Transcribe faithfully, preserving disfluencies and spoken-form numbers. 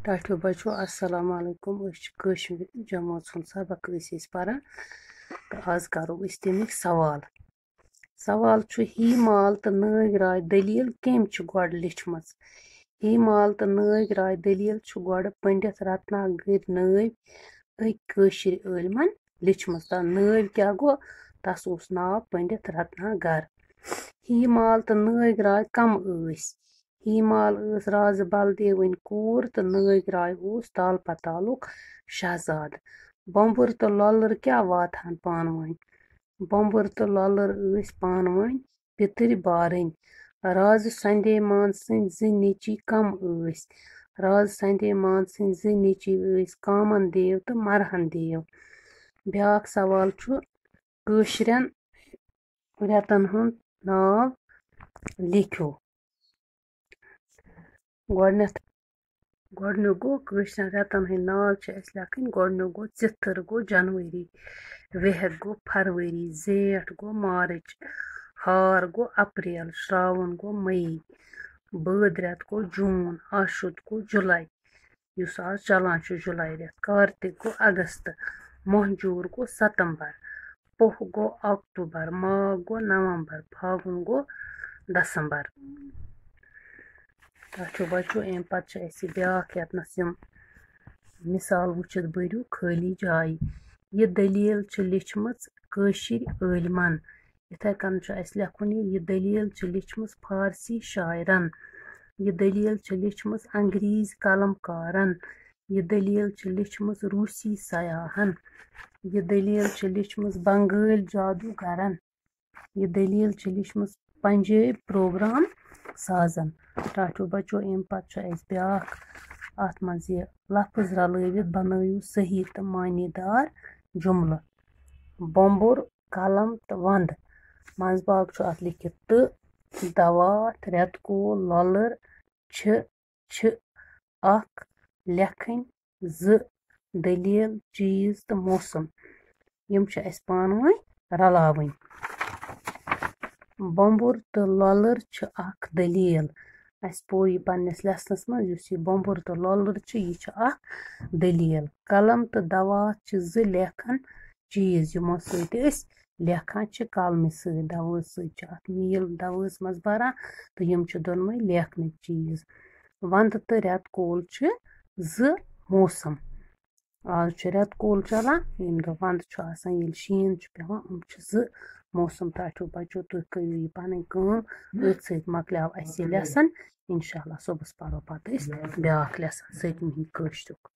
ٹاٹھیو بچو، السلام علیکم۔ أسۍ چھِ کٲشِر جمٲژ ہُنٛد سبق ٲسۍ أسۍ پران، تہٕ آز کرو أسۍ تَمِکۍ سوال۔ سوال چھُ، ہی مال تہٕ نٲگۍ راے دٔلیٖل کٔمۍ چھِ گۄڈٕ لیچھمٕژ؟ ہی مال تہٕ نٲگۍ راے دٔلیٖل چھُ گۄڈٕ پنڈت رتنا گٔرۍ نٲوۍ أکۍ کٲشِرۍ عٲلمن لیچھمٕژ۔ تہٕ نٲوۍ کیٛاہ گوٚو؟ تس اوس ناو پنڈت رتنا گر۔ ہی مال تہٕ نٲگۍ راے کم ٲسۍ؟ ہی مال ٲس رازٕ بلدیوٕنۍ کوٗر تہٕ نٲگۍ راے اوس تالپتالُک شہزادٕ۔ بۄمبُر تہٕ لۄلُر کیٛاہ واتہٕ ہن پانہٕ ؤنۍ؟ بۄمبُر تہٕ لۄلُر ٲسۍ پانہٕ ؤنۍ پِتٕرۍ بارٕنۍ۔ رازٕ سندے مان سٕنٛدۍ زٕ نیٚچی کم ٲسۍ؟ رازٕ سندے مان سٕنٛدۍ زٕ نیٚچی ٲسۍ کامن دیو تہٕ مرہن دیو۔ بیٛاکھ سوال چھُ، کٲشرٮ۪ن رٮ۪تن ہُنٛد ناو لیکھِو۔ گۄڈٕنٮ۪تھ، گۄڈٕنیُک گوٚو، کٲشرٮ۪ن رٮ۪تن ہٕنٛدۍ ناو چھِ اَسہِ لیکھٕنۍ۔ گۄڈٕنیُک گوٚو ژِتھٕر، گوٚو جنؤری، ویٚہہ گوٚو فروری، زیٹھ گوٚو مارٕچ، ہار گوٚو اپریل، شراوُن گوٚو مئی، بٲدۍ رٮ۪تھ گوٚو جوٗن، آشُد گوٚو جُلے، یُس آز چلان چھُ جُلے رٮ۪تھ، کارتِک گوٚو اگست، مۄہجوٗر گوٚو ستمبر، پوہ گوٚو اکتوبر، ماگ گوٚو نومبر، پھاگُن گوٚو دسمبر۔ تۄہہِ چھُو بچو، اَمہِ پتہٕ چھِ اَسہِ بیٛاکھ ییٚتنَس یِم مثال وٕچھِتھ بٔرِو خٲلی جایہِ۔ یہِ دٔلیٖل چھِ لیچھمٕژ کٲشِرۍ عٲلمَن۔ یِتھَے کٔنۍ چھُ اَسہِ لیکھُن یہِ، یہِ دٔلیٖل چھِ لیچھمٕژ فارسی شاعرَن۔ یہِ دٔلیٖل چھِ لیچھمٕژ انگریز قلم کارَن۔ یہِ دٔلیٖل چھِ لیچھمٕژ روٗسی سیاحَن۔ یہِ دٔلیٖل چھِ لیچھمٕژ بنگٲلۍ جادوٗگرَن۔ یہِ دٔلیٖل چھِ لیچھمٕژ پنجٲبۍ پروگرام سازَن۔ ٹاٹھیو بچو، اَمہِ پتہٕ چھُ اَسہِ بیٛاکھ اَتھ منٛز یہِ لفظ رلٲوِتھ بنٲوِو صحیح تہٕ معنی دار جملہٕ۔ بۄمبُر، قلم تہٕ وَندٕ۔ منٛزباگ چھُ اَتھ لیکھِتھ، تہٕ دوات، رٮ۪تہٕ کول، لۄلٕر، چھِ، چھِ اکھ، لیکھٕنۍ زٕ، دٔلیٖل، چیٖز تہٕ موسم۔ یِم چھِ اَسہِ پانہٕ ؤنۍ رلاوٕنۍ۔ بۄمبُر تہٕ لۄلٕر چھِ اکھ دٔلیٖل۔ اَسہِ پوٚر یہِ پننِس لیسنس منٛز، یُس یہِ بۄمبُر تہٕ لۄلٕر چھِ، یہِ چھِ اکھ دٔلیٖل۔ قلم تہٕ دوات چھِ زٕ لیکھن چیٖز، یِمو سۭتۍ أسۍ لیکھان چھِ قلمہِ سۭتۍ۔ دوٲژ سۭتۍ چھِ اَتھ میٖل دوٲژ منٛز بَران، تہٕ یِم چھِ دۄنوَے لیکھنٕکۍ چیٖز۔ وَندٕ تہٕ رٮ۪تہٕ کول چھِ زٕ موسم۔ آز چھُ رٮ۪تہٕ کول چَلان، ییٚمہِ دۄہ وَندٕ چھُ آسان، ییٚلہِ شیٖن چھُ پٮ۪وان، یِم چھِ زٕ موسم۔ ٹاٹھیو بَچو، تُہۍ کٔرِو یہِ پَنٕنۍ کٲم، أتھۍ سۭتۍ مۄکلیو اَسہِ یہِ لیسن۔ اِنشاء اللہ صُبحَس پَرو پَتہٕ أسۍ بیٛاکھ لیسن، سٔتمہِ ہِنٛدۍ کٲشریُک۔